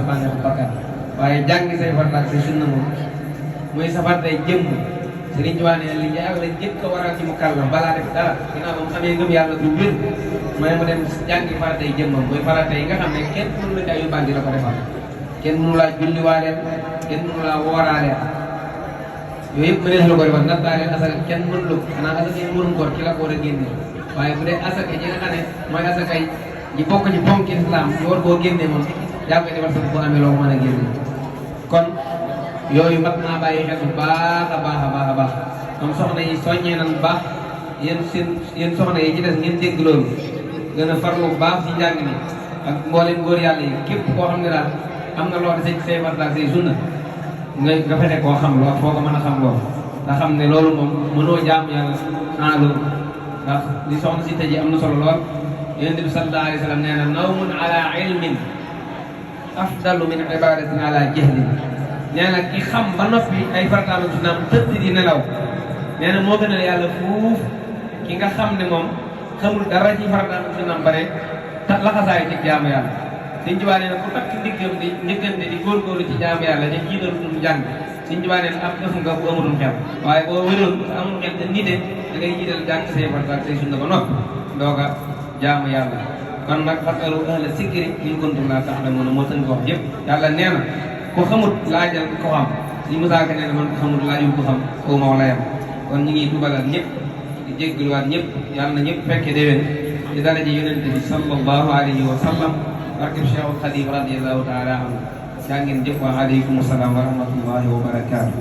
bànneexu bakkan waaye jàngi say farata ak say sunna moom mooy sa faratay jëmm Sëriñ Tuubaa nee li ñaaw la njëkk a waral ci mu kàllam balaa def dara ginnaaw moom amee ngëm yàlla du wér mooy mu dem jàngi faratay jëmmam mooy faratay yi nga xam ne kenn mënu la caa yóbbaan di la ko defal kenn mënu laa julliwaaleel kenn mënu laa wooraaleel yooyu yëpp mënees la ko defal nattaaleel asaka kenn mënu la xanaa asaka yi mënum koor ci la ko war a génne waaye bu dee asaka ji nga xam ne mooy asaka yi bokk ci ponk islam ñu war koo génne moom yaa koy defal sax boo amee loo ko mën a génne kon yooyu mat naa bàyyi xel bu baax a baax a baax a baax comme soxna yi soññee nan bu baax yéen soxna yi ci des ngeen dégg loolu gën a farlu bu baax ci njàng mi ak mboolem góor yàlla yi képp koo xam ne daal am nga loo desee ci say farata ak say sunna nga fexe koo xam loo foo ko mën a xam loo nga xam ne loolu moom mënoo jaamu yàlla sans loolu ndax li soxna si tëjee am na solo lool Yonent bi sallallahu alayhi wa sallam nee na nawmun ala ilmin afdalu min ibadatin ala jahlin nee na ki xam ba noppi ay farataam ak sunnaam tëdd di nelaw nee na moo gën a yàlla fuuf ki nga xam ne moom xamul dara ci farataam ak sunnaam bare laxasaay ci jaamu yàlla Sëñ Tuubaa nee na ku takk ndiggam di ndiggante di góorgóorlu ci jaamu yàlla te jiital dum jàng Sëñ Tuubaa nee na ab def nga bu amutum xel waaye boo wéroon amul xel te nite da ngay jiital jàng say farata ak say sunna ba noppi dooga jaamu yàlla kon nag fasalu ahla zikri in kuntum laa ta'lamuun moo tënk wax yëpp yàlla nee na ku xamut laajal ko xam li Musaa Ka nee na man ko xamut laajul ko xam aw ma wala yam kon ñu ngi tubalal ñëpp di jéggaluwaat ñëpp yàlla na ñëpp fekke déwén ci daraja Yonent bi sallallahu alayhi wa sallam barkeb Cheikhul Khadim radiyallahu taala anhu jaa ngeen jëf wa aleykum salaam wa rahmatullahi wa barakaatu